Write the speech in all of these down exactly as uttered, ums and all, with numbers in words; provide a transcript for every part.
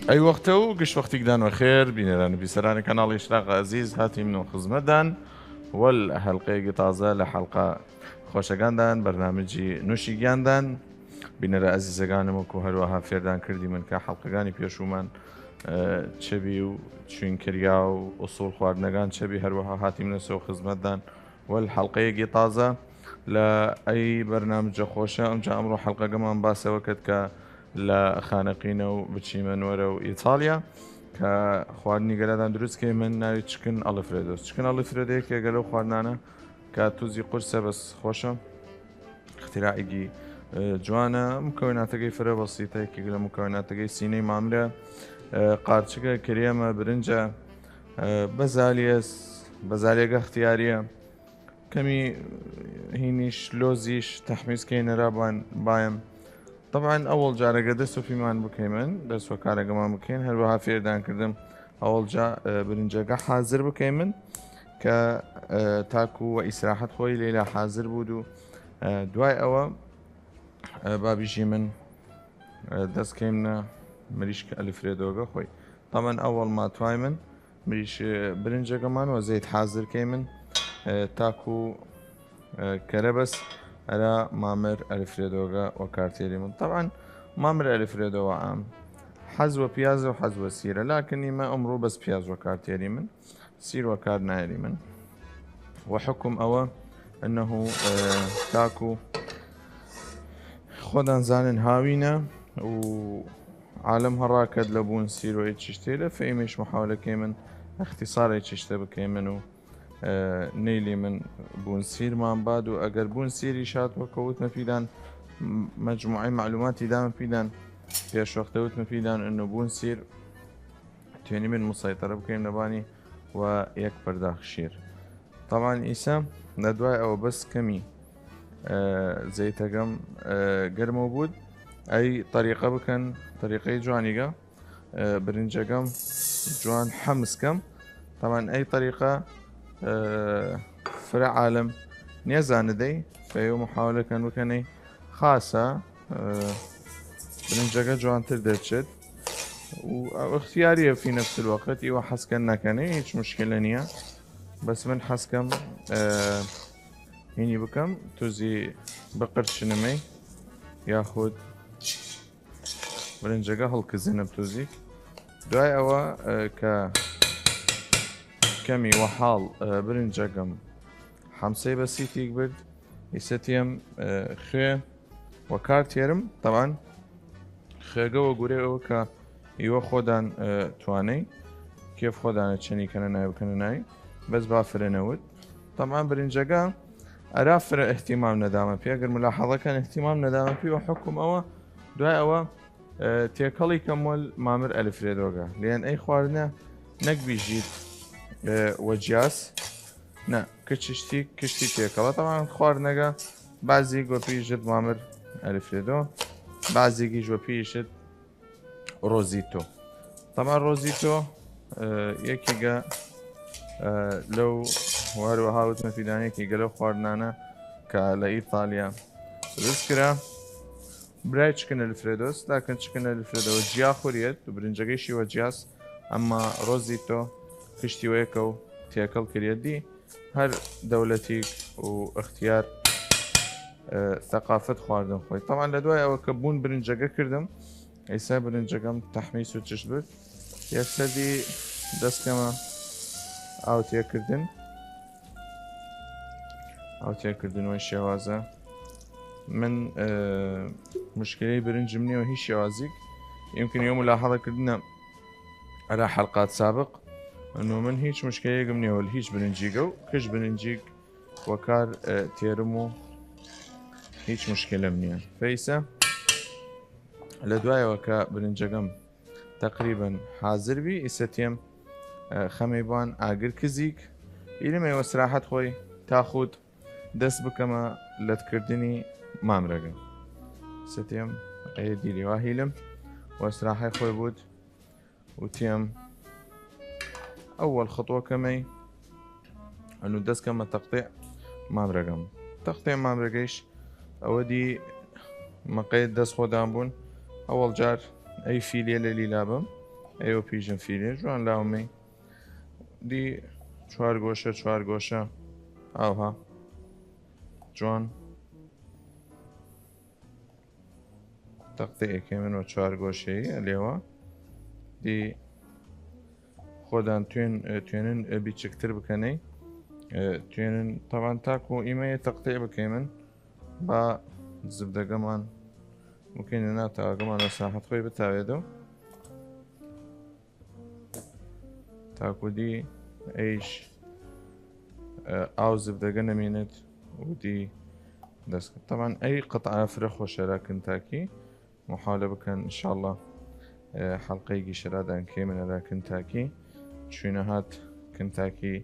ئەی وەختە و گشت وەختیگدان وەخێر بینەران و بیسەران کەناڵ ئیشراق عەزیز، هاتیمنەو خزمەتدان وەل هەلقەیەگی تازە لە هەلقە خوەشەگاندان بەرنامجی نوشیگیاندان. بینەرە عەزیزەگانم وەکو هەروەها فێردان کردیمن کە هەلقەگانی پێشوومان، ئە، چەبی و چوین کریا و ئوسوڵ خواردنەگان چەبی، هەروەها هاتیمنەسەو خزمەتدان وەل هەلقەیەگی تازە لە ئەی بەرنامجە خوەشە. ئەمجا ئەمڕۆ هەلقەگەمان باسەوە کەد کە لە خانەقینە و بچیمن وەرەو ئیتالیا کە خواردنی گەلادان دروست کەیمن، ناوی چکن ئەلفرێدۆ. چکن ئەلفرێدۆ یەکێگە لەو خواردنانە کە توزی قورسە، بەس خوەشە، اختراعیگی، ئە، جوانە. مکەوناتەگەی فرە بەسیتە، یەکێگ لە مکەوناتەگەی سینەی مامرە، ئە، قارچگە، کرێمە، برنجە، ئە، بەزالیە، بەزالیەگە اختیاریە. کەمی هینیش لۆزیش تەحمیز کەینەرا بان بایم. طبعا ئەوەڵ جارەگە دەس و پیمان بکەیمن، دەس وەکارەگەمان بکەین، هەروەها فێردان کردم ئەوەڵ جا، ئە، برنجەگە حازر بکەیمن کە، ئە، تاکو وە ئیسراحەت خۆی لەیلا حازر بوود و، ئە، دوای ئەوە، ئە، بابیژی من، ئە، دەس کەیمنە مریشک ئەلفرێدۆگە خۆی. طبعا ئەوەڵ ما توایمن مریش، ئە، برنجەگەمان وە زەیت حازر کەیمن، ئە، تاکو، ئە، کەرەبەس ئەرا مامر ئەلفرێدۆگە وەکارتێریمن. طبعا مامر ئەلفرێدۆ وە عام حەز وە پیازە و حەز وە سیرە، لەکن ئیمە ئمڕوو بەس پیاز وەکارتێریمن، سیر وەکار نایریمن. وە حکم ئەوە ئەنه، ئە، تاکو خۆدان زانن هاوینە و عالم هەڕاکەت لە بوون سیر و ئی چشتێ لە فەیمەیش محاولە کەیمن اختصارەی چشتە بکەیمن و، ئە، نەیلیمن بوون سیرمان باد و ئەگەر بوون سیری شات وەکەوتمە پیدان، م-، مەجموعەی معلوماتی دامە پیدان، پێشوەختەوتمە پیدان ئەنه بوون سیر توێنیمن مسەیتەرە بکەیم لەبانی و یەک پەرداخ شیر. طبعا ئیسە لە دوای ئەوە بەس کەمی، ئە، زەیتەگەم، ئە، گەرمەو بوود، ئەی طریقە بکەن، طریقەی جوانیگە، ئە، برنجەگەم جوان حەمس کەم. طبعا ئەی طریقە، ئە، فرە عالم نیەزاندەی، فەیو محاولە کەن بکەنەی خاسە، ئە، برنجەگە جوانتر دەرچێت و ئەو اختیاریە فی نفس الوقت ئیوە حەز کەن نەکەنەی هیچ مشکلە نیە. بەس من حەز کەم، ئە، هینی بکەم توزی بقرچنمەی یاخود برنجەگە هەڵکزێنم توزی. دوای ئەوە، ئە، کە کەمی وەحاڵ، ئە، برنجەگەم حەمسەی بەسیتیگ برد، ئیسە تیەم، ئە، خوێ وەکار تێرم. طبعا خوێگە وە گورەی ئەوە کە ئیوە خۆدان، ئە، توانەی کێف خۆدانە چەنی کەنە نای بکەنە نای، بەس با فرە نەوت. طبعا برنجەگە ئەرا فرە اهتمام نەدامە پی، ئەگەر ملاحظە کەن اهتمام نەدامە پی وە حکم ئەوە. دوای ئەوە، ئە، تێکەڵی کەم وەل مامر ئەلفرێدۆگە لێن ئەی خواردنە نەک بیژیت، ئە، وە جیاس، نە، کچشتی کشتی تێکەڵە. طبعا خواردنەگە بازیگ وە پیشت مامر ئەلفرێدۆ، بازیگیش وە پیشت رۆزیتۆ. طبعا رۆزیتۆ، ئە، یەکیگە، ئە، لەو، وەروەها وتمە فیدان یەکیگە لەو خواردنانە کە لە ئیتالیا دروست کرا. برای چکن ئەلفرێدۆس، لەکن چکن ئەلفرێدۆ جیا خوریەت و برنجەگەیشی وە جیاس، ئەمما رۆزیتۆ کشتی وەیەکەو تێکەڵ کریەت دی. هەر دەولەتیگ و ئختیار، ئە، ثەقافەت خواردن خوەی. طبعا لە دوای ئەوە کە بوون برنجەگە کردم، ئیسە برنجەگەم تەحمیس و چشت برد. یەکسەر دی دەس کەمە ئاو تێکردن. ئاو تێکردن وەی شێوازە. من، ئە، مشکلەی برنجم نیە وە هیچ شێوازیگ. يمكن یەو ملاحظە کردنە ئەرا حەلقات سابق، ئەنو من هیچ مشکلەیگم نیە وەل هیچ برنجیگە و کش برنجیگ وەکار، ئە، تێرم و هیچ مشکلەم نیە. فەیسە لە دوایەوە کە برنجەگەم تەقریبەن حازر بی، ئیسە تیەم، ئە، خەمەی بان ئاگر کزیگ، ئیلمەی وە سراحەت خوەی تا خود دەس بکەمە لەتکردنی مامرەگە. ئیسە تیەم ئەیە دیلی واهیلم وە سراحەی خوەی بوود. وتیم ئەوەڵ خطوە کەمەی ئەنو دەس کەمە تەقطیع مامرەگەم. تەقطیع مامرەگەیش ئەوە دی مەقەی دەس خۆدان بوون. ئەوەڵ جار ئەی فیلیە لە لیلا بم، ئەیوە پیژن فیلێ جوان لاومەی. دی چوار گۆشە، چوار گۆشە ئاوها جوان تەقتێ ئێکێمن وە چوار گۆشەیی ئەلێوە. دی خۆدان توێن، توێنن بیچکتر بکەنەی. توێنن تەوان تاکو ئیمە یە تەقتێ بکەیمن با زبدەگەمان بکەینە ناو تاوەگەمان وە ساحەت خۆی بتاوێدەو. تاکو دی ئەیش، ئە، ئاو زبدەگە نەمینێت و دی دەست کرد. طبعا ئەی قطعە فرە خۆشەرا کنتاکی محاولە بکەن انشاءالله، ئە، حەلقەیگی شەرادان کەیمن ئەرا کنتاکی چوینە هات کنتاکی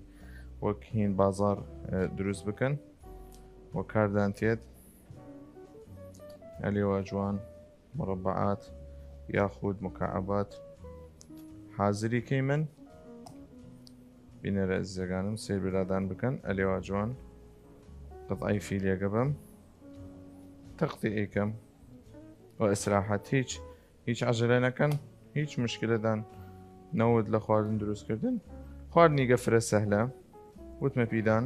وەک هین بازار، ئە، دروست بکەن و کاردان تێد ئەلێوا جوان. مربعات یاخود مکعبات حازری کەیمن. بینەرە ئەزیزەگانم سەیر برادان بکەن ئەلێوا جوان قطعەی فیلیەگە بەم تەقتی ئیکەم و ئیسراحەت هیچ هیچ عەجەلە نەکەن هیچ مشکلەدان نەود لە خواردن دروست کردن. خواردنیگە فرە سەهلە وتمە پیدان،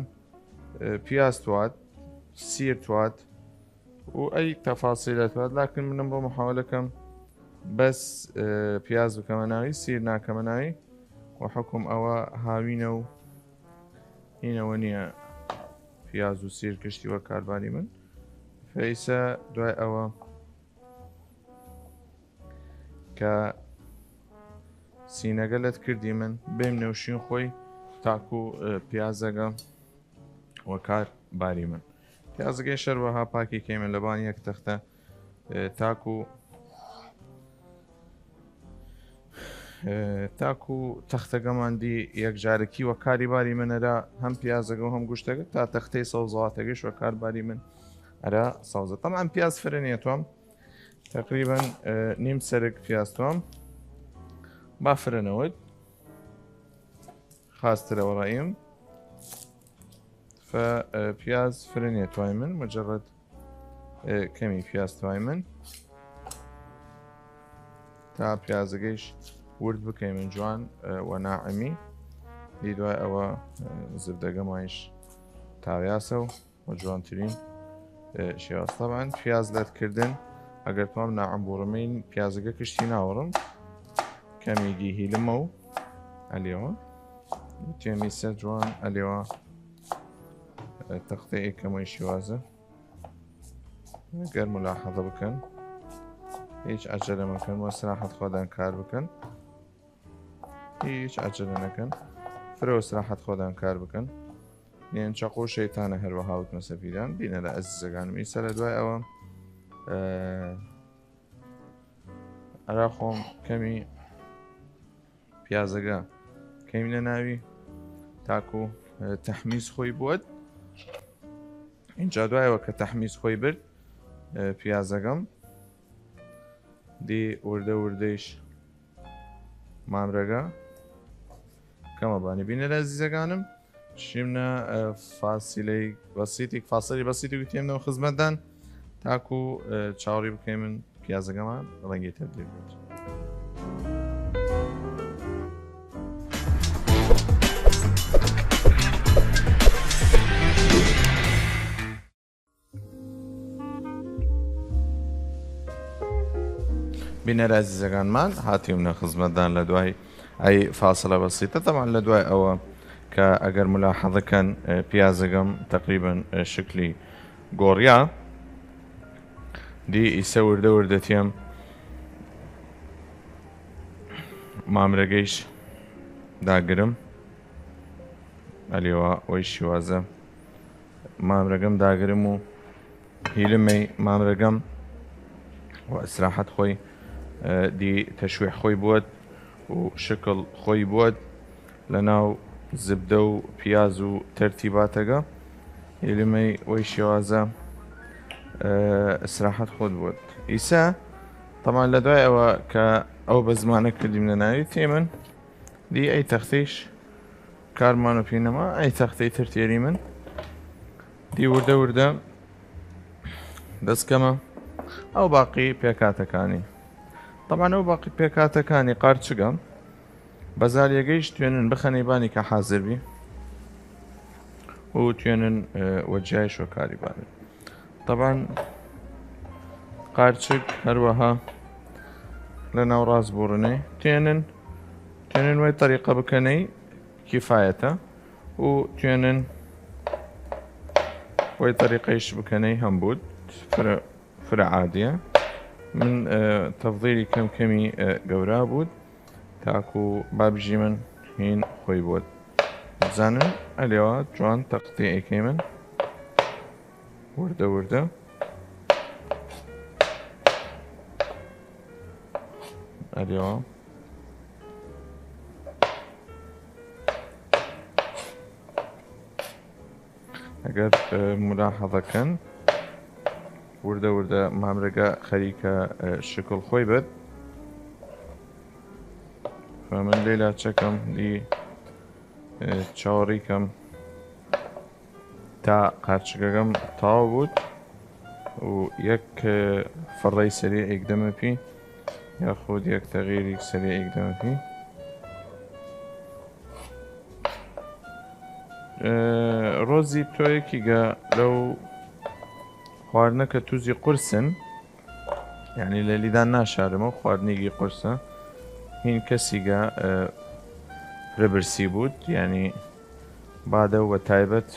ئە، پیاز توات سیر توات و ئەی تەفاسیلە توات، لەکن منم بۆ محاولە کەم بەس، ئە، پیاز بکەمە ناوی سیر ناکەمە ناوی و حکم ئەوە هاوینە و هینەوە نییە پیاز و سیر کشتی وە کارباری من. فەیسە دوای ئەوە کە سینەگە لەت کردی من بێم نەوشین خۆی تاکو، ئە، پیازەگە وە کار باری من. پیازەگەی شەر وەها پاکی کەیمن لەبان یەک تەختە، ئە، تاکو، ئە، تاکو تەختەگەمان دی یەک جارەکی وە کاری باری من ئەرا هەم پیازەگە و هەم گوشتەگە تا تەختەی سەوزەواتەگەش وە کار باری من ئەرا سەوزە. طبعا پیاز فرە نیەتوام تقریبا، ئە، نیم سەرک پیاز توام با فرە نەود خاسترە وەڕەئیم. فە، ئە، پیاز فرە نیەتوای من مجرد، ئە، کەمی پیاز توای من تا پیازەگەیش ورد بکەیمن جوان، ئە، وە ناعمی. دی دوای ئەوە، ئە، زبدەگەمایش تاویاسە و وە جوانترین، ئە، شێواز. طبعا پیاز لەت کردن ئەگەر توام ناعم بوڕمین پیازەگە کشتی ناوڕم کەمیگی هیلمە و ئەلێوە تێمیسە جوان ئەلێوە، ئە، تەختە ئێکەمەی شێوازە گەر ملاحظە بکەن هیچ عەجەلە مەکەن وە سراحەت خۆدان کار بکەن. هیچ عەجەلە نەکەن فرە وە سراحەت خۆدان کار بکەن. نێن چەقۆ شەیتانە هەروەها وتمە سەفیران بینەرە ئەزیزەگانم ئیسە لە دوای ئەوە، ئە، ئەرا خۆم کەمی پیازەگە کەیمنە ناوی تاکو، ئە، تەحمیز خۆی بووەت. اینجا دوایەوە کە تەحمیز خۆی برد، ئە، پیازەگەم دی وردە وردەیش مامرەگە کەمە بانی بینەرە ئەزیزەگانم. شیمنە، ئە، فاسیلەی بەسیتیک، فاسەلی بەسیتیک تێمنەوە خزمەتدان تاکو، ئە، چاوەڕی بکەی من پیازەگەمان ڕەنگی تەبدیل بێت. بینەر ئەزیزەگانمان هاتیمنە خزمەتدان لە دوای ئەی فاسلە بەسیتە تەمان لە دوای ئەوە کە ئەگەر ملاحەزە کەن، ئە، پیازەگەم تەقریبەن، ئە، شکلی گۆڕیا دی ئیسە وردە وردە تێم مامرەگەیش داگرم ئەلیوە وەی شیوازە مامرەگەم داگرم و هیلمەی مامرەگەم و ئیسراحەت خۆی، ئە، دی تەشویح خۆی بووەت و شکڵ خۆی بووەت لە ناو زبدە و پیاز و تەرتیباتەگە. هیلمەی وەی شێوازە، ئە، ئیسراحەت خۆت بووەت. ئیسە تەمان لە دوای ئەوە کە ئەو بە زمانە کردیمنە ناوی تێمن دی ئەی تەختیش کارمان و پینەما ئەی تەختەی تر تێری من دی وردە وردە دەست کەمە ئەو باقی پێکاتەکانی. تەمان ئەو باقی پێکاتەکانی قارچگە بەزاریەگەیش توێنن بخەنەی بانی کە حازر بی و توێنن وەجیایش وەکاری بانن. طبعا قارچک هەروەها لە ناوڕاست بوڕنەی توێنن توێنن وەی طریقە بکەنەی کیفایەتە و توێنن وەی طریقەیش بکەنەی هەم بود فرە فرە عادیە. من تەفضیلی کەم کەمی گەورا بود تاکو بابژی من هین خۆی بود بزانن ئەلێوا جوان تەقتی ئەیکەی من وردە وردە ئەلێوا ئەگەر ملاحەزەکەن وردە وردە مامرەگە خەریکە شکل خۆی بێت. فمن لەیلا چەکەم دی چاوەڕی کەم تا قارچگەگەم تاو بود و یەک فڕەی سەری ئەیکدەمە پی یاخود یەک تەغیری سەری ئەیکدەمە پی. ڕۆزی تۆیەکیگە لەو خواردنە کە توزی قورسن یعنی لە لیدان ناشارمە و خواردنیگی قورسە هین کەسیگە فرە برسی بود یعنی بادە وە تایبەت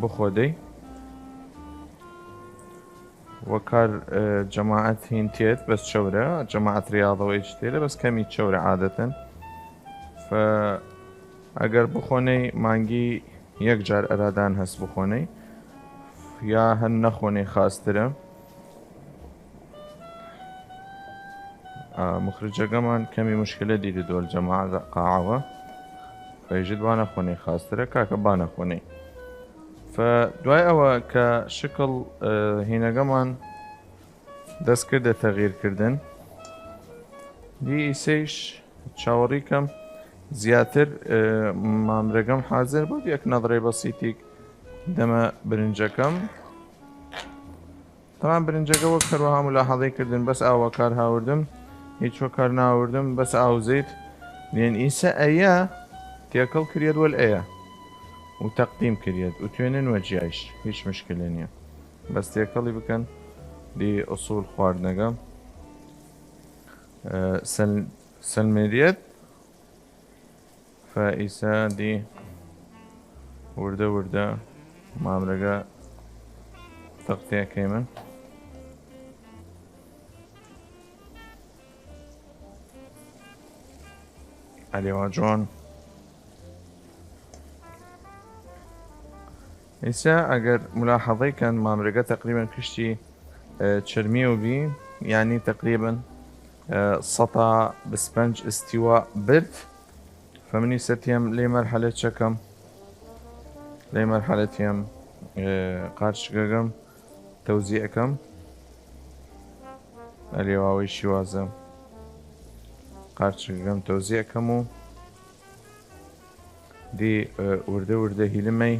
بخۆدەی وەکار جەماعەت هین تێت بەس چەورە جەماعەت ریاضەوەی چ تێرە بەس کەمی چەورە عادەتەن. ئەگەر بخۆنەی مانگی یەک جار ئەرادان هەس بخۆنەی یا هەن نەخۆنەی خاسترە. مخرجەگەمان کەمی مشکلە دیدە دۆل جەماعەت قاعەوە فەیژت بانە خۆنەی خاسترە کاکە بانە خۆنەی. فە دوای ئەوە کە شکڵ هینەگەمان دەست کردە تەغییر کردن دی ئیسەیش چاوەڕی کەم زیاتر مامرەگەم حازر بوود یەک نەدڕێ بەسیتیک دەمە برنجەکەم تەمان برنجەگە وەک هەروەها ملاحەزەی کردن بەس ئاوە کار هاوردم هیچ وە کار ناوردم بەس ئاوزەیت لێن ئیسە ئەیە تێکەڵ کریەت وەل ئەیە و تەقدیم کریەت و توێنن وە جیایش هیچ مشکلە نیە بەس تێکەڵی بکەن دی ئسوول خواردنەگە سەلمێریەت فە ئیسە دی وردە وردە مامرەگە تەقتێ کەیمن ئەلێوا جۆن ئیسە ئەگەر ملاحەزەی کەن مامرەگە تەقریبەن کشتی چرمی و بی یعنی تەقریبەن سەتا بسپەنج ئستیوا برد فمنی سەتیەم لێ مەرحەلە چەکەم لێ مەرحەلە تیەم قارچگەگەم تەوزیعەکەم ئەلێواوەی شیوازە قارچگەم تەوزیعەکەم و دی وردە وردە هیلمەی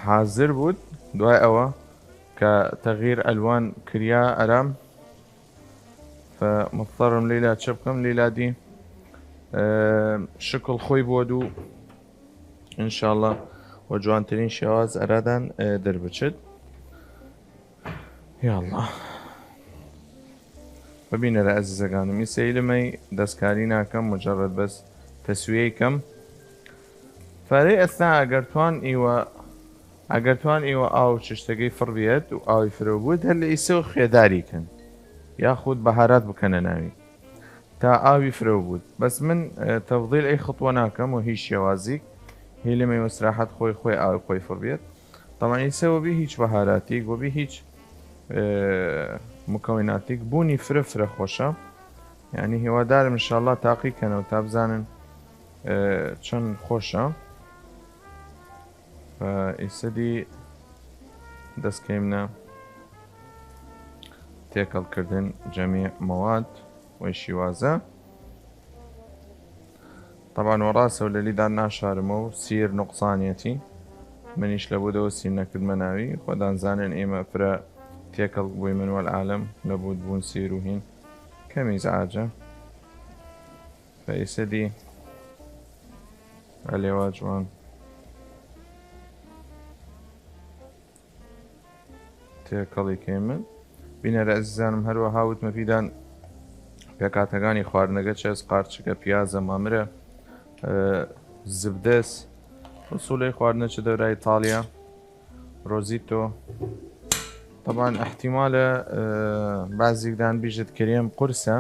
حازر بود دوای ئەوە کە تەغیر ئەلوان کریا ئەرام فمضطرم لیلا چە بکەم لیلا دی شکل خۆی بۆ دوو انشاءالله وە جوانترین شێواز ئەرادان دەربچێت یاالله ببینەرە ئەزیزەکانم ئی سەیلمەی دەستکاری ناکەم مجرد بەس تەسویەی کەم فەرەی ئەسنا ئەگەر توان ئیوە ئەگەر توان ئیوە ئاو چشتەگەی فڕ بیەت و ئاوی فرەو بوود هەر لە ئیسەوە خوێداری کەن یاخود بەهارات بکەنە ناوی تا ئاوی فرەو بوود بەس من تەفضیل ئەی خطوە ناکەم و هیچ شێوازیک هیلمەی وەسراحەت خۆی خۆی ئاوی خۆی فڕ بیەت تەمان ئیسە وەبی هیچ بەهاراتیک وەبی هیچ مکەوناتیک بوونی فرە فرە خۆشە یانی هیوادارم انشاءالله تاقی کەنەوە تا بزانن چەن خۆشە ئیسەدی دەست کەیمنە تێکەڵ کردن جەمیع مەواد وەی شیوازە تەبان وەڕاسەو لەلیدان ناشارمە و سیر نوقسانیەتی منیش لە بودەوە سیر نەکردمە ناوی خۆدان زانن ئێمە فرە تێکەڵ بووی من وەل عالم لە بود بوون سیر و هین کەمی زعاجە ئیسە دی ئەلێوا جوان تێکەڵی کەیمن. بینەرە ئەزیزانم، هەروەها وتمە پیدان پێکاتەگانی خواردنەگە چەس، قارچکە، پیازە، مامرە، ئە، زبدەس، ئوسوڵەی خواردنە چە دەورای ئیتاڵیا، رۆزیتۆ. طبعا احتیمالە، ئە، بازیگدان بیژت کرێم قورسە،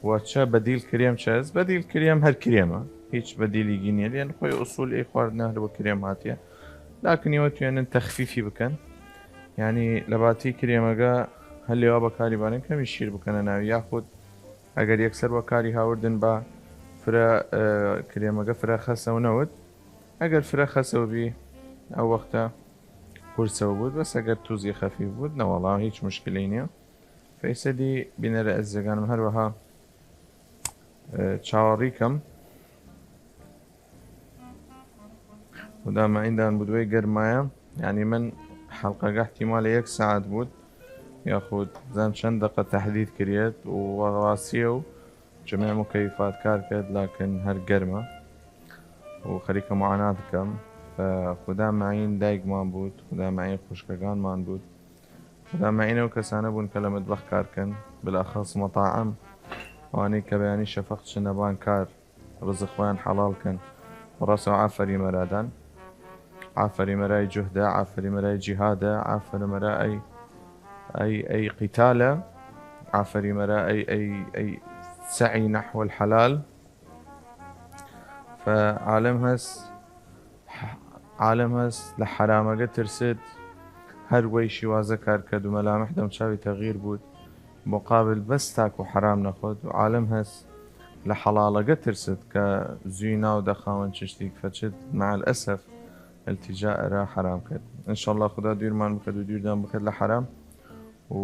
و چە بەدیل کرێم چەس؟ بەدیل کرێم هەر کرێمە، هیچ بەدیلیگی نیە، لێن خۆی ئوسول ئەی خواردنە هەر وە کرێم هاتیە، لاکن ئێوە توێنن تەخفیفی بکەن، یعنی لەباتی کرێمەگە هەر لێوا بەکاری بانن کەمی شیر بکەنە ناوی، یاخود ئەگەر یەکسەر وەکاری هاوردن با فرە، ئە، کرێمەگە فرە خەسەو نەوت، ئەگەر فرە خەسەو بی ئەو وەختە قورسەو بود، بەس ئەگەر توزی خەفیف بود نەوەڵا هیچ مشکلی نیە. فەیسەدی بینەرە ئەزیزەگانم هەروەها، ئە، چاوەڕی کەم. خودامە ئیندان بودوەی گەرمایە، یعنی من حەڵقەگە احتیمالە یەک ساعت بود، یاخود زان چەند دەقە تەحدید کریەت و وەڕاسیە و جمع مکەیفات کار کرد، لکن هەر گەرمە و خەریکە معانات کەم. فە خودامە ئین دایگمان بود، خودامە ئین خوشکەگانمان بود. خودامە ئین ئەو کەسانە بوون کە لە مەتبەخ کار کەن، بالاخەص مەتاعم، ئەوانەی کە بەیانی شەفەق چنە بان کار، رزق خوەیان حەڵاڵ کەن. وەڕاسەو ئافەری مەرادان، ئافەری مەرای جوهدە، ئافەری مەرای جیهادە، ئافەری مەرای ئەی، ئەی قیتالە، ئافەری مەرای ئەی، ئەی، ئەی سەعی نەحو الحەلال. فە عالم هەس، عالم هەس لە حەرامەگە ترسد، هەر وەی شیوازە کار کەد و مەلامح دەمچاوی تەغییر بود، مقابل بەس تاکو حەرام نەخود، و عالم هەس لە حەڵاڵەگە ترسد کە زوی ناو دەخاون چشتیگ فەچد مع الأسف التجاء ئەرا حەرام کەد. ان شاء الله خودا دویرمان بکەد و دویردان بکەد لە حەرام، و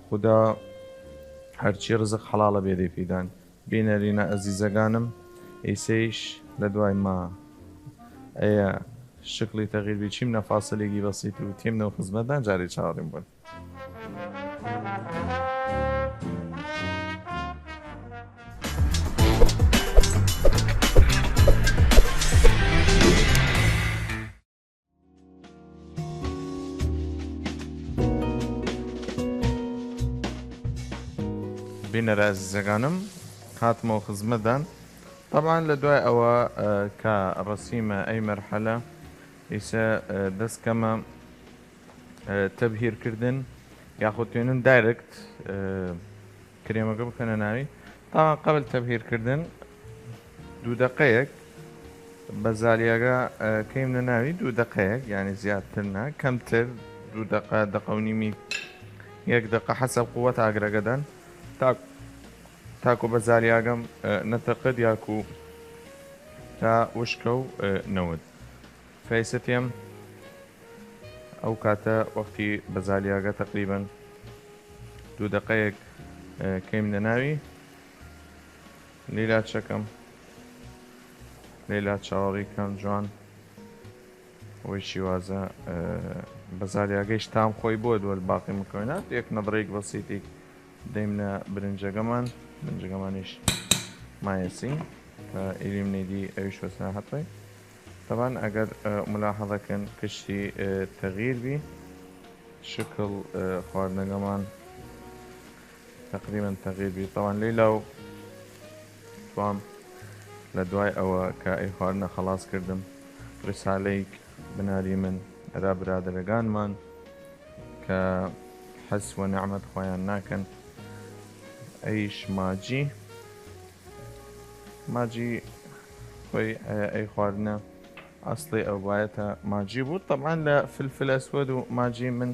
خودا هەرچی رزق حەڵاڵە بێدەی پیدان. بینەرینە ئەزیزەگانم، ئیسەیش لە دوای ما ئەیە شکلی تەغییر بی چیم نەفاسلیگی بەسیت و تیم نەو خزمەتدان جاری چاوەڕیم بون. بینەرە ئەزیزەگانم، هاتمەوە خزمەتدان. طبعا لە دوای ئەوە، ئە، کە رەسیمە ئەی مەرحەلە، ئیسە، ئە، دەست کەمە، ئە، تەبهیر کردن، یاخود توێنن دایرکت، ئە، کرێمەگە بکەنە ناوی. طبعا قبل تەبهیر کردن دوو دەقەیەک بەزالیاگە، ئە، کەیمنە ناوی دوو دەقەیەک، یعنی زیادتر نا، کەمتر، دوو دەقە، دەقە و نیمی، یەک دەقە حەسەب قووەت ئاگرەگەدان، تا، تاکو بەزالیاگەم، ئە، نەتەقد یاکو تا وشکە و، ئە، نەود. فەیسەتیم ئەو کاتە وەختی بەزالیاگە تەقریبەن دوو دەقەیەک، ئە، کەیمنە ناوی. لیلا چەکەم، لیلا چاوەڕی کەم جوان. وەی شیوازە، ئە، بەزالیاگەیش تام خۆی بۆ دووەل باقی مکەوینات. یەک نەبڕیگ بەسیتیگ دەیمنە برنجەگەمان، برنجەگەمانیش مایەسی، کە ئیلیم نەیدی ئەویش وەسە هەتای. طبعا ئەگەر، ئە، ملاحظە کەن کشتی، ئە، تەغییر بی، شکل، ئە، خواردنەگەمان تقریبا تەغییر بی. طبعا لەیلا و توام لە دوای ئەوە کە ئەی خواردنە خەڵاس کردم، رسالەیگ بناری من ئەرا برادەرەگانمان کە حەس وە نعمەت خوەیان ناکەن. ئەیش ماجی، ماجی خۆی، ئە، ئەی خواردنە ئەسڵی ئەو بایەتە ماجی بود. طبعا لە فلفل ئەسود و ماجی من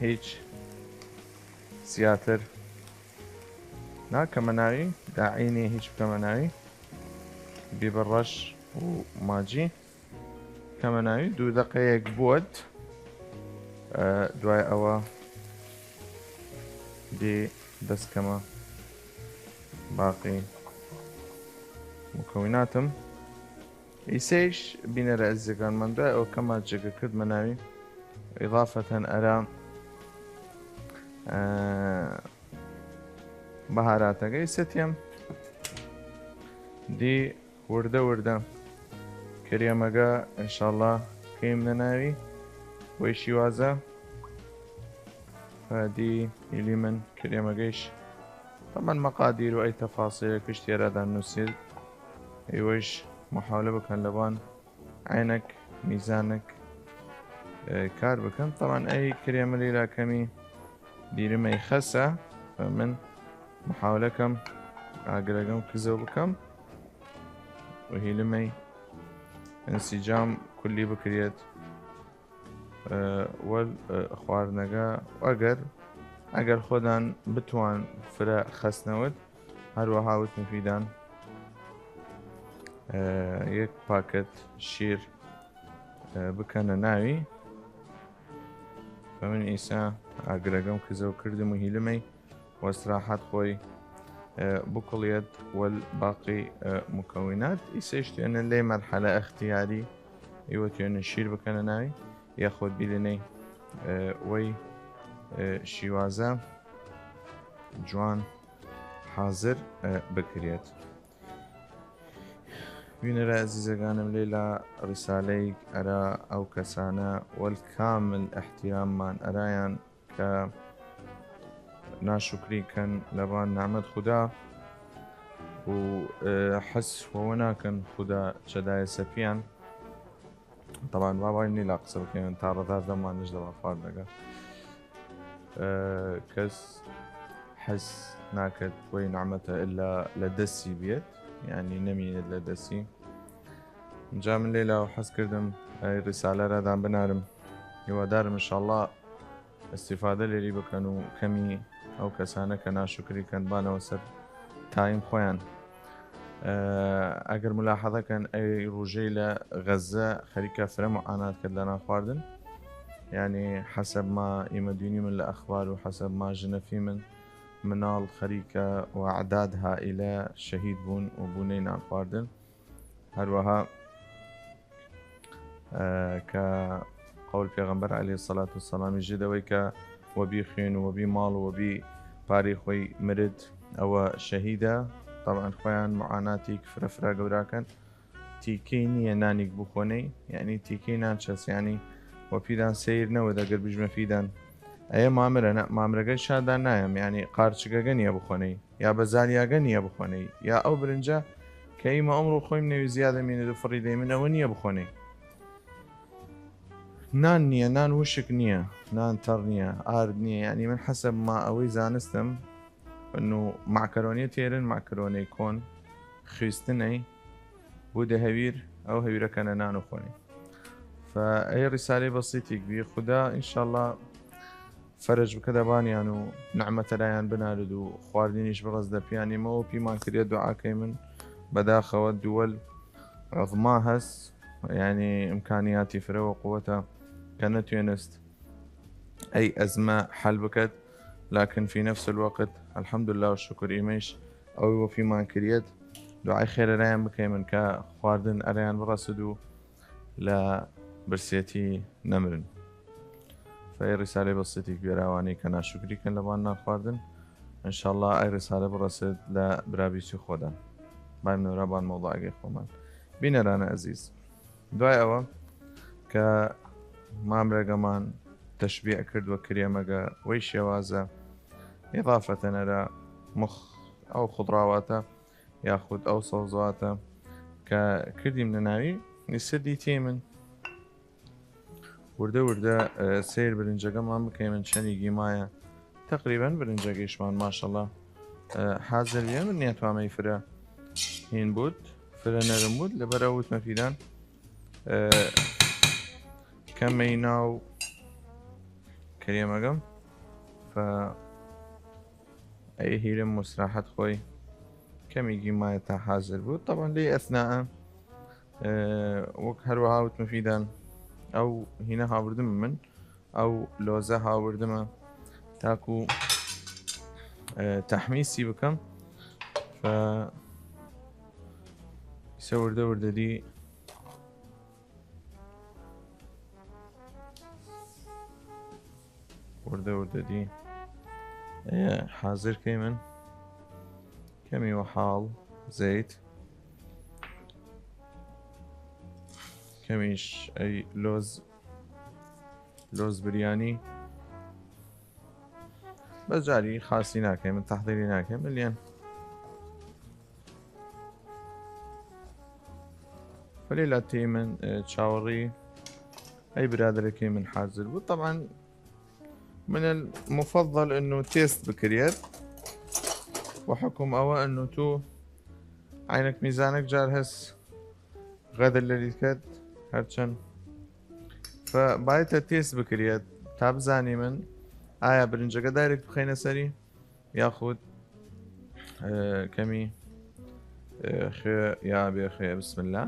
هیچ زیاتر ناکەمە ناوی، داعی نیە هیچ بکەمە ناوی. بیبە ڕەش و ماجی کەمە ناوی. دوو دەقەیەک بووەت، ئە، دوای ئەوە دی دەست کەمە باقی مکەویناتم. ئیسەیش بینەرە ئەزیزەگانمان، دوای ئەو کە ماجیگە کردمە ناوی، ئیضافەتەن ئەرا، ئە، بەهاراتەگەی ستێم دی وردە وردە کرێمەگە انشاءاللە کەیمنە ناوی وەی شیوازە. دی هیلی من کرێمەگەیش تەمان مەقادیر و ئەی تەفاسیل کشتی ئەرادان نووسید. ئەیوەیش محاولە بکەن لەبان عینەک میزانەک کار بکەن. تەمان ئەی کرێمە لیلا کەمی دیرمەی خەسە، من محاولە کەم ئاگرەگەم کزەو بکەم و هیلمەی انسیجام کلی بکریەت وەل خواردنەگە. ئەگەر ئەگەر خۆدان بتوان فرە خەسنەوەت، هەروەها وتم فیدان یەک پاکەت شیر بکەنە ناوی. فە من ئیسا ئاگرەگەم کزەو کردم و هیلمەی وەستراحەت خۆی بکڵیەت وەل باقی مکەوینات. ئیسەیش توێنە لەی مەرحەلە ئەختیاری ئیوە توێنە شیر بکەنە ناوی یاخود بیلنەی وەی شیوازە جوان حازر بکریەت. بینەرە ئەزیزەگانم، لێلا ڕیسالەیگ ئەرا ئەو کەسانە وەل کامل ئەحتیراممان ئەرایان کە ناشکری کەن لەبان نعمەت خودا و حەس وەوە ناکەن خودا چەدایە سەپیان. تەبان وابای نیلا قسە بکەن تا ڕەدار دەمانش دەوا خواردنەگە. کەس حەز ناکەت وەی نعمەتە ئللا لە دەسی بیەت، یعنی نەمینێت لە دەسی. جا من لێلا و حەز کردم ئەی ڕیسالە رادان بنارم. هیوادارم انشاءاللە ئستیفادە لێری بکەن و کەمی ئەو کەسانە کە ناشکری کەن بانەوە سەر تایم خۆیان. ئەگەر ملاحظە کەن ئەی ڕوژەی لە غەزە خەریکە فرە معانات کرد لە نان خواردن، یعنی حەسەب ما ئیمە دوینی من لە ئەخبار و حەسەب ما ژنەفی من مناڵ خەریکە و عداد هائلە شەهید بوون و بوونەی نان خواردن. هەروەها کە قەول پێغەمبەر علیە سەلات و سەلامی ژیدەوەی کە وەبی خوێن و وەبی ماڵ و وەبی پاری خۆی مرد ئەوە شەهیدە. طبعا خۆیان معاناتی فرە فرە گەوراکەن. تیکەی نییە نانیک بخۆنەی، یعنی تیکەی نان چەس، یعنی وەپیدان سیر نەوە دەگەر بژمە فیدان ئەیە مامرە نە مامرەگەی شادان نایەم، یعنی قارچگەگە نییە بخۆنەی یا بەزالیاگە نییە بخۆنەی یا ئەو برنجە کە ئیمە ئەمڕۆ خۆیم نەوی زیادە مینێت و فڕی دەیمن ئەوە نییە بخۆنەی. نان نییە، نان وشک نییە، نان تەڕ نییە، ئارد نییە. یعنی من حەسەب ما ئەوەی زانستم، نو مەعکەرۆنیە تێرن، مەعکەرۆنەی کۆن خیستنەی بوو دە هەویر، ئەو هەویرەکەنە نان و خۆنی. فە ئەی ڕیسالەی بەسیتیک بی، خودا ئینشاءاللە فەرج بکە دەبانیان و نعمەتەرایان بنارد و خواردنیش بڕەز دەپیانیمەوە پیمان کریە دوعاکەی من. بەداخەوە دووەل عظما هەس، یعنی ئمکانیاتی فرەوە قووەتە کە نەتوێنست ئەی ئەزمە حەل بکەت، لكن في نفس الوقت الحمد لله و شکر ئیمەیش ئەوی وەپیمان کریەت دوعای خێرەرایان بکەیمن کە خواردن ئەرەیان بڕەسد و لە برسێتی نەمرن. فەی ڕیسالەی بەسیتیک بێراوانی کە ناشکری کەن لەبان نان خواردن. انشاءاللە ئەی ڕیسالە بڕەسێت لە برابیچی خۆدان. بایم نۆرا بان مەوضوعەگەی خۆمان. بینەرانە ئەزیز، دوای ئەوە کە مامرەگەمان تەشبیع کرد وە کرێمەگە وەی شێوازە، ئضافەتەن ئەرا مخ ئەو خودڕاواتە یاخود ئەو سەوزەواتە کە کردیم لە ناوی، نیسە دیتیمن وردە وردە سیر برنجەگەمان بکەیمن چەنی گیمایە. تقریبا برنجەگەیشمان ماشەڵا حازر بیە. من نیەتوامەی فرە هین بود، فرە نەرم بود لەبەر ئەو وتمە فیدان کەمەی ناو کرێمەگەم. فە ئەی هیرم مستراحەت خۆی کەمیگی مایە تا حازر بوو. طبعا لی ئەثناء وەک هەروەها وتمە فیدان ئەو هینە هاوردم من ئەو لۆزە هاوردمە تاکو تەحمیسی بکەم. فە ئیسە وردە وردە دی وردە وردە دی حازر کەی من کەمی وە حاڵ زەیت کەمیش ئەی لۆز، لۆز بریانی. بەس جاری خاسی ناکەیمن، تەحدیری ناکەیمن لێن. وەلی لاتەی من، ئێ، چاوەڕی ئەی برادەرەکەی من حازر بوو. طبعا من المفضل انه تێست بکریەت، وە حکم ئەوە انه تو عینک میزانک جار هەس غەدر لەلی کەت، هەرچەن فە بایتە تێست بکریەت تا بزانیمن ئایا برنجەگە دایرێک بخەینە سەری یاخود، ئێ، کەمی، ئێ، خێ یا بێ خێ. بسم الله.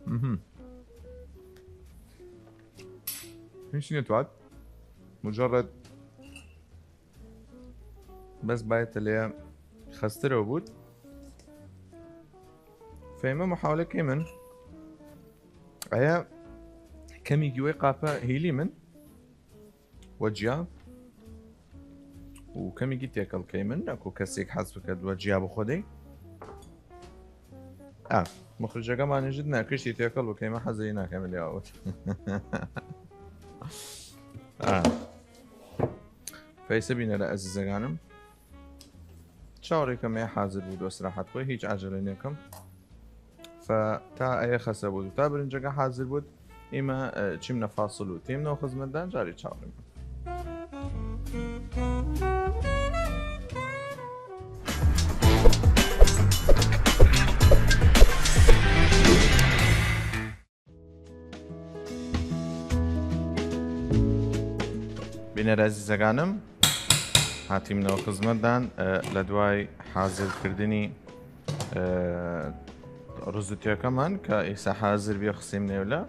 مهم. هیچ نەتوات، مجرد بەس بایتە لێ خەسترەو بوود. فەیمە محاولە کەیمن ئەیە کەمی گیوەی قاپە هیلی من وە جیا و کەمیگی تێکەڵ کەیمن، ئەکو کەسێک حەز بکەت وە جیا بخۆدەی. ئا، مخرجەکەمان نژت ناکشتی تێکەڵ و کەیمە حەزەی ناکەمە لێواوت. ئا. فەیسە بینەرە ئەزیزەگانم. چاوەڕێکەم ئێ حازر بوو دۆست راحەت خۆی، هیچ عەجەلە نێکەم. فە تا ئەیە خەسە بوود و تا برنجەکە حازر بوود، ئیمە، ئە، چیمنە فاصل و تێمنەوە خزمەتدان جاری چاوەڕێم. بینەر ئەزیزەگانم، هاتیمنەوە خزمەتدان، ئە، لە دوای حازرکردنی، ئە، ڕزوتیەکەمان کە ئیسا حازر بیە خسیم نێولە.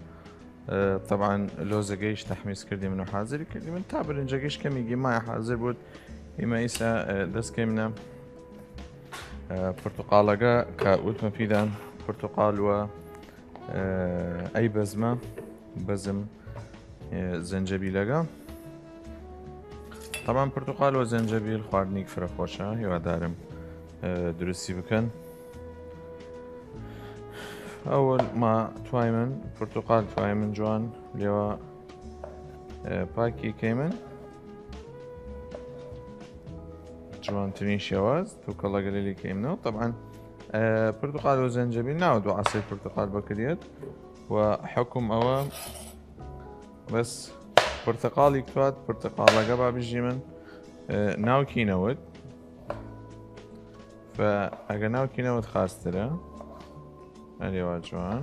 ئە، طبعا لۆزەگەیش تەحمیز کردی من و حازری کردی من تا برنجەگەیش کەمیگی مایە حازر بوود. ئیمە ئیسا، ئە، دەست کەیمنە، ئە، پرتقالەگە کە وتمە پیدان پرتقال وە ئە، ئەی بەزمە، بەزم، ئە، زەنجەبیلەگە. طبعا پرتقال و زەنجەبیل خواردنیگ فرە خۆشە، هیوادارم، ئە، درستی بکەن. ئەوەل ما توایمن پرتقال توایمن جوان لێوە، ئە، پاکی کەیمن. جوانترین شێواز توکەڵەگە لەلی کەیمنەوە. طبعا، ئە، پرتقال و زەنجەبیل ناوە دوو عەسەی پرتقال بکریەت و حکم ئەوە بەس پرتقالیگ توات پرتقالەگە با بژی من، ئە، ناوکی نەوت. فە ئەگە ناوکی نەوت خاسترە ئەرێوا جوان.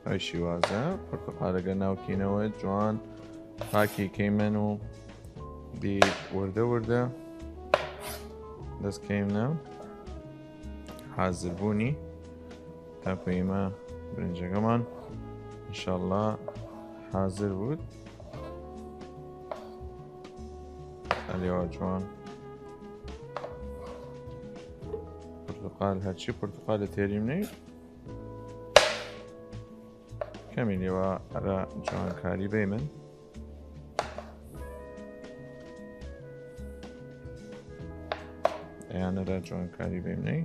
ئەی شیوازە پرتقالەگە ناوکینەوە جوان پاکی کەیمەن و بی وردە وردە دەست کەیمنە حازر بوونی تاکو ئیمە برنجەگەمان انشاءالله حازر بوود. ئەلێوا جوان پرتقال، هەرچی پرتقال لە تێریم نەی. کەمی لێوا ئەرا جوانکاری بەیمن. ئەیانەرا جوانکاری بەیمنەی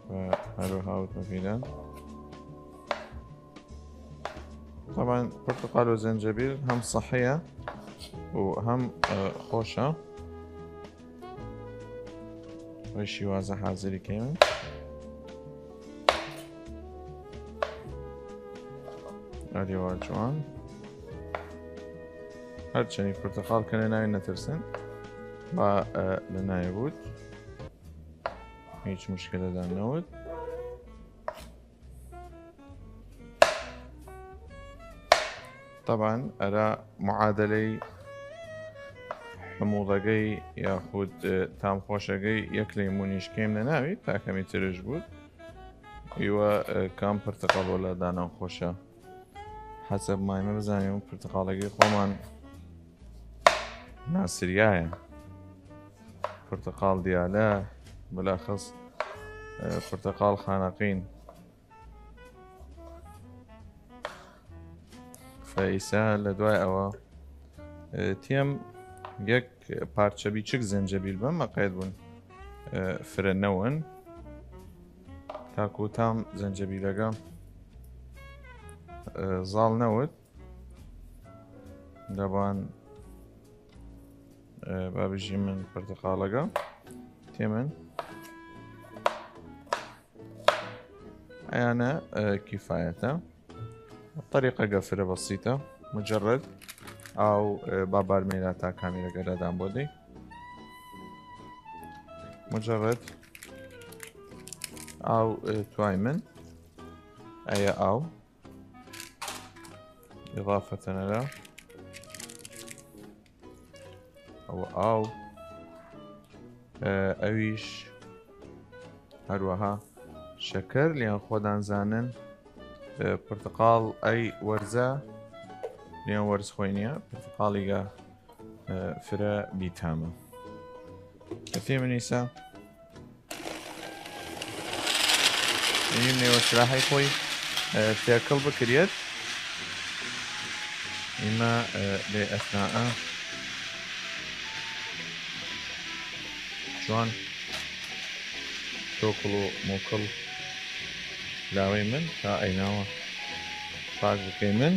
و هەروەها وتمە فیدان. طبعا پرتقال و زەنجەبیل هەم سەحیە و هەم، ئە، خۆشە. وەی شیوازە حازری کەیمن. ئەدیوا جوان. هەرچەنی پرتقال کەنە ناوی نەترسن با، ئە، لە ناوی بوود. هیچ مشکلە دان نەوت. طبعا ئەرا معادلەی حموضەگەی یاخود، ئە، تام خۆشەگەی یەک لەیمونیش کەیم لە ناوی تا کەمی ترش بوود. ئیوە، ئە، کام پرتقال وەلا دانان خۆشە؟ حەسەب مایمە بزانیم پرتقالەگەی خۆمان ناسریایە. پرتقال دیالە، بلاخص، ئە، پرتقال خانەقین. فە ئیسە لە دوای ئەوە، ئە، تێم یەک پارچە بیچگ زەنجەبیل بەم مەقەیت بوون، ئە، فرە نەون، تاکو تام زەنجەبیلەگە، ئە، زاڵ نەود. لەبان، ئە، با بژی من پرتقاڵەگە تێمن. ئەیانە، ئە، کیفایەتە. طریقەگە فرە بەسیتە. مجرد ئاو، ئە، با بارمێلا تا کامیرەگە لەدان بۆ دەی. مجرد ئاو، ئە، توای من. ئەیە ئاو. ئضافەتەنەرە. ئەوە ئاو. ئە، ئەویش هەروەها شەکەر لیان خۆدان زانن. ئە، پرتقاڵ ئەی وەرزە لیان وەرز خۆی نییە. پرتقاڵیگە، ئە، فرە بیتامە. کەفی منیسە. ئیم نێوە سراحەی خۆی، ئە، تێکەڵ بکریەت. ئیمە، ئە، لێ ئەثناء جوان تۆکڵ و موکڵ لاوەی من تا ئەیناوە پاک بکەی من.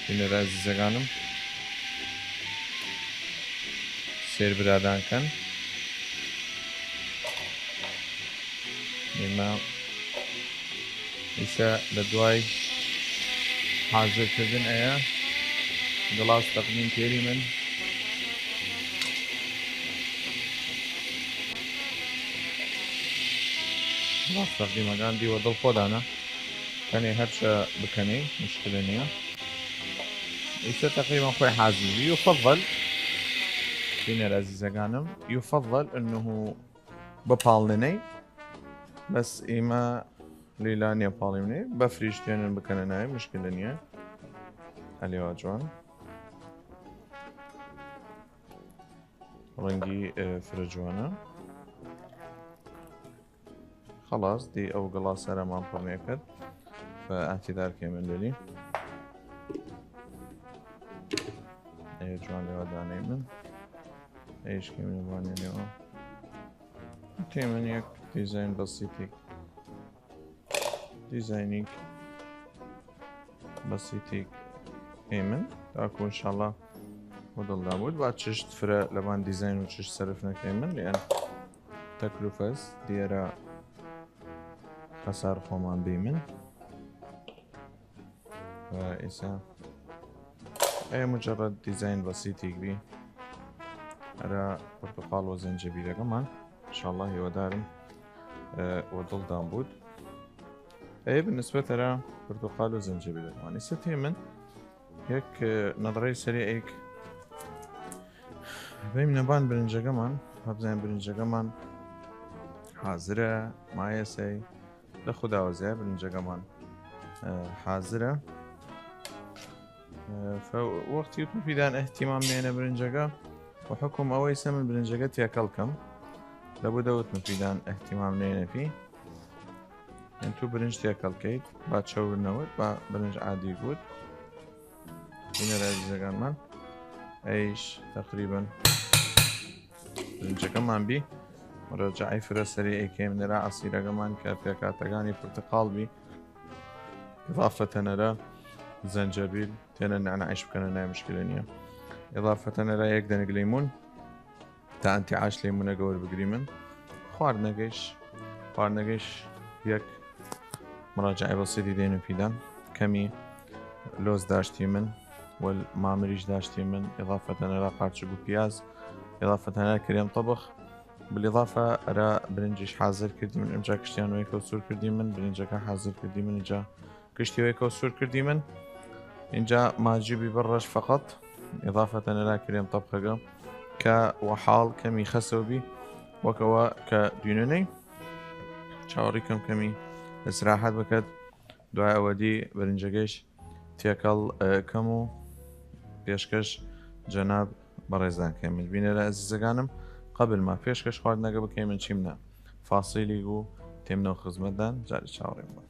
بینەر ئازیزەگانم، سێر برادان کەن. ئێمە ئیسە لە دوای حازر کردن ئەیە گڵاس تەقدیم کێری من. گڵاس تەقدیمەگان دیوە دڵ خۆدانە. تەنێ هەرچە بکەنی، مشکلە نییە. ئیسە تەقریبەن خۆی حازر بی. یفضل، بینەر ئازیزەگانم، یفضل انه بپاڵنەی، بەس ئیمە لیلا نیە پاڵیمنەی، بەفریش تێنن بکەنە ناوی، مشکلە نییە. ئەلیوا جوان. ڕەنگی، ئێ، فرە جوانە. خەڵاس، دی ئەو گڵاسەرەمان پڕ نێکەد. فە ئەهتیدار کەیمن لەلی. ئێ جوان لێوە دانەی من. ئێش کەیمن وانێ لێوە. تێمن یەک دیزاین بەسیتیک. دیزاینیک بەسیتیک ئێمن. تاکو انشاءالله وە دڵدا بود. با چشت فرە لەبان دیزاین و چشت سەرف نەکەیمن. لێن تەکلوفەس دیەرە خەسار خۆمان بیمن. و ئیسا ئەیە مجرد دیزاین بەسیتیک بی. ئەرا پرتقاڵ و زەنجەبیلەگەمان. انشاءالله هیوادارم، ئێ، وە دڵدان بود. ئەیە بالنسبەت ئەرا پرتقاڵ و زەنجەبیلەگەمان. ئیسا تێمن یەک، ئێ، نەدڕەی سەری ئەیک بەیم نەبان برنجەگەمان، هەبزانین برنجەگەمان حازرە، مایەسەی لە خوداوەزیە برنجەگەمان، ئێ، حازرە. ئێ، فە وەختی وتم پیدان اهتمام نێنە برنجەگە، و حکم ئەوەی سە من برنجەگە تێکەڵ کەم، لە بودە وتم پیدان اهتمام نێنە پی. یان تو برنج تێکەڵ کەیت، با چەور نەوت، با برنج عادی بود. بینەر ئازیزەگانمان، ئەیش تەقریبەن برنجەگەمان بی. مراجعەی فرە سەری ئەیکەیم نەرا عەسیرەگەمان کە پێکاتەگانی پرتقاڵ بی. اضافەتەنەرە زەنجەبیل تێنە نەعنەعیش بکەنە نای مشکلە نییە. اضافەتەنەرە یەک دەنگ لیمون. تا ئەنتیعاش لەیموونەگە وەربگریمن. خواردنەگەیش، خواردنەگەیش یەک مراجعەی بەسیتی دەینم پیدان. کەمی لۆز داشتیمن، وەل مامریش داشتیمن، اضافەتەنەرا قارچگ و پیاز، اضافەتەنەرا کرێم طبخ، بالاضافە ئەرا برنجیش حازر کردیمن. ئمجا کشتیان وەیەکەو سوور کردیمن، برنجەکە حازر کردیمن، ئمجا کشتی وەیەکەو سوور کردیمن. ئینجا ماجی بی بڕەش فەقەت، اضافەتەنەرا کرێم طبخەگە کە وە حاڵ کەمی خەسەو بی، وەکەوە کە دوینەنەی چاوەڕی کەم کەمی ئیسراحەت بکەد. دوای ئەوە دی برنجەگەیش تێکەڵ، ئێ، کەم و پێشکەش جەناب بەڕێزان کەیمن. بینەرە ئەزیزەگانم، قەبل ما پێشکەش خواردنەگە بکەیمن چیمنە فاسیلیگ و تێمنەو خزمەتدان جاری چاوەڕێم بن.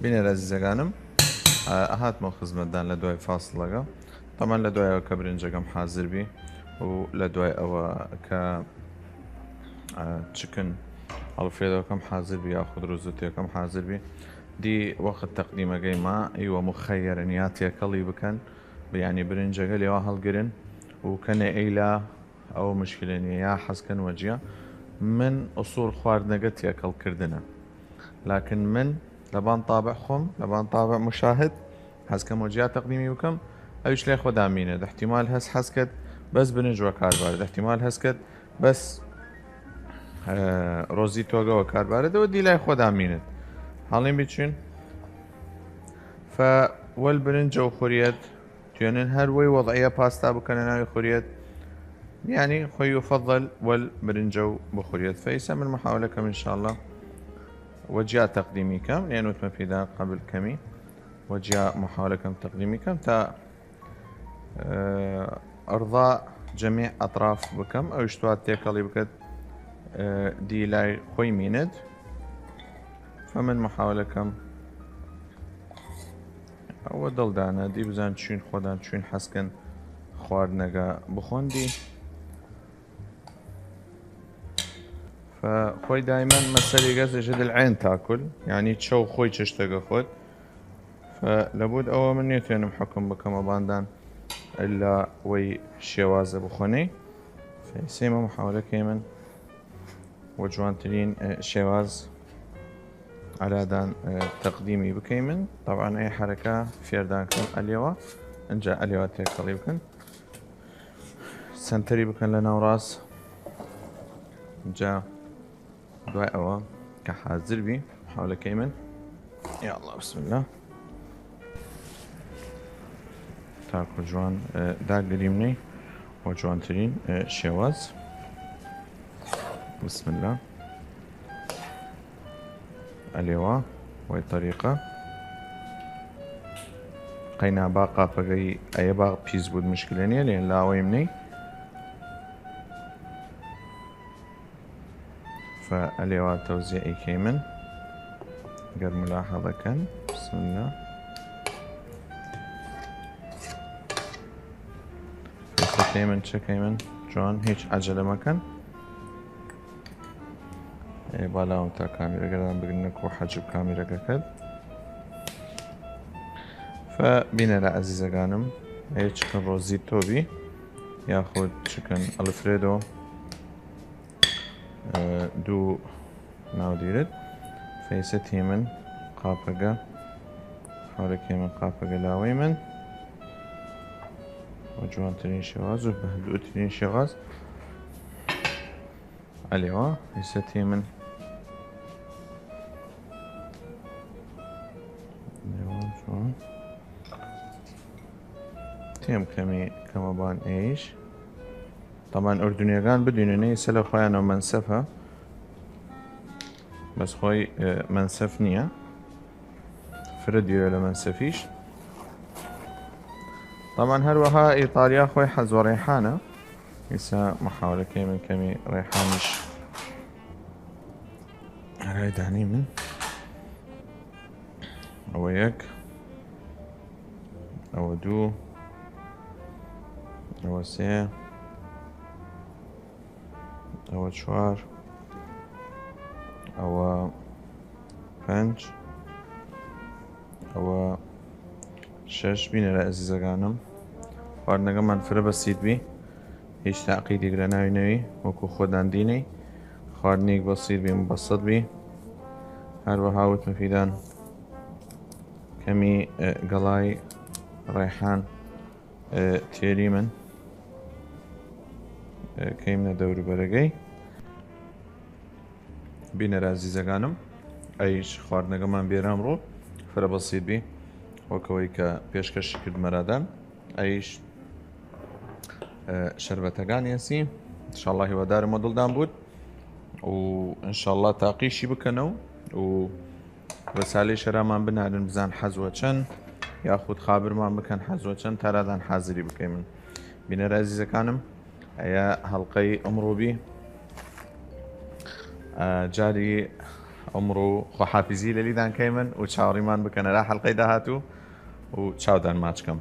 بینەر ئەزیزەگانم، ئە، ئەهاتمەو خزمەتدان لە دوای فاسڵەگە. تەمان لە دوای ئەوە کە برنجەگەم حازر بی و لە دوای ئەوە کە، ئە، چکن ئەڵفرێدەوەکەم حازر بی یاخود روزوتیەکەم حازر بی، دی وەخت تەقدیمەگەی ما ئیوە مخەیەرن یا تێکەڵی بکەن، یانی برنجەگە لێوا هەڵگرن و کەنێ ئەیلا ئەوە مشکلە نیە، یا حەزکەن وەجیا. من ئوسوڵ خواردنەگە تێکەڵ کردنە، لەکن من لەبان تابع خوم، لەبان تابع مشاهد، حەزکەم وەجیا تەقدیمی بکەم، ئەویش لای خوەدا مینەد. احتیمال هەس حەزکەت بەس برنج وەکار بارد، احتیمال هەس کەت بەس، ئە، رۆزی تۆگە وەکار بارد، ئەوە دی لای خوەدا مینەد. حاڵیم بچین، فە وەل برنجە و خوریەت، توێنن هەر وەی وەضعیە پاستا بکەنە ناوی خوریەت، یعنی خوەی یفضل وەل برنجە و بخوریەت. فەیسە من محاولە کەم انشاءالله وەجیا تەقدیمی کەم، یعنی وتمە پیدا قبل کەمی وەجیا محاولە کەم تەقدیمی کەم تا، ئە، ئەرضا جەمیع ئەطراف بکەم، ئەویش توات تێکەڵی بکەت، ئە، دی لای خوەی مینەد. فە من محاولە کەم ئەوە دڵدانە، دی بزان چوین خوەدان چوین حەزکەن خواردنەگە بخۆن دی. فە خوەی دایمەن مەسەلیگەس ئێژە دل عین تاکل، یعنی چەو خوەی چشتەگە خوەد. فە لەبود ئەوە من نێتوێنم حکم بکەمە باندان ئللا وەی شێوازە بخۆنەی. فە سێمە محاولە کەیمن وە جوانترین، ئە، شێواز ئەرادان، ئە، تەقدیمی بکەیمن. طبعا ئەی حەرەکە فێردان کەم ئەلێوە، ئەنجا ئەلێوە تێکەڵی بکەن، سەنتەری بکەن لە ناوڕاست. جا دوای ئەوە کە حازر بی، حاولەکەی من، یا الله، بسم الله. تاکو جوان، ئە، داگریم نەی وە جوانترین، ئە، شێواز. بسم الله. ئەلێوا وەی طریقە. قەینا با قاپەگەی ئەیە با پیس بود مشکلە نیە، لێن لاوەیم نەی. فە ئەلێوا تەوزیعی کەیمن، گەر ملاحەزە کەن. بسم الله. فە کەیمن چە کەیمن؟ جوان، هیچ عەجەلە مەکەن. ئێ، بالاوم تا کامیرەگەدان بگرنە کو حەجب کامیرەگە کرد. فە بینەرە ئەزیزەگانم، ئێ چکن رۆزی تۆبی یاخود چکن ئەلفرێدۆ، ئە، دوو ناو دیرت. فەیسە تیمن قاپەگە، حاڵەکەی من قاپەگە لاوەی من وە جوانترین شێواز و بەهدووترین شێواز. ئەلێوا ئیسە تیمن. ئەلێوا جوان. تێم کەمی کەمە بان ئێش. تەمان ئوردونیەگان بدوینە نەیسە لە خۆیانەوە مەنسەفە. بەس خۆی، ئێ، مەنسەف نییە. فرە دیرە لە مەنسەفیش. تەمان هەروەها ئیتالیا خۆی حەزوە ڕێحانە. ئیسا محاولەکەی من کەمی ڕێحانیش هەرای دانی من. ئەوە یەک، ئەوە دوو، ئەوە سێ، ئەوە چوار، ئەوە پەنج، ئەوە شەش. بینەرە ئەزیزەگانم، خواردنەگەمان فرە بەسیت بی. هیچ تاقیدیگ لە ناوی نەوی، وەکو خۆدان دینەی. خواردنیگ بەسیت بی، مبەسەت بی. هەروەها وتمە فیدان کەمی، ئێ، گەڵای ڕێحان، ئێ، تێری من، ئێ، کەیمنە دەوروبەرەگەی. بینەر ئازیزەگانم، ئەیش خواردنەگەمان بێرام ڕوو فرە بەسیت بی، وەکەوەی کە پێشکەش کرد مەرادان. ئەیش، ئێ، شەربەتەگان یەسی. انشاءالله هیوادارم وە دڵدان بود و انشاءالله تاقیشی بکەنەو و رسالەی شەرامان بنارن بزان حەزوە چەن، یاخود خابرمان بکەن حەزوە چەن، تارادان حازری بکەیمن. بینەر ئازیزەکانم، ئەیە هەڵقەی ئەمڕۆ بی. ئە، جاری ئمڕوو خوەحافیزی لەلیدان کەیمن و چاوەڕیمان بکەن ئەرا حەلقەی داهاتوو و چاودان ماچکەم.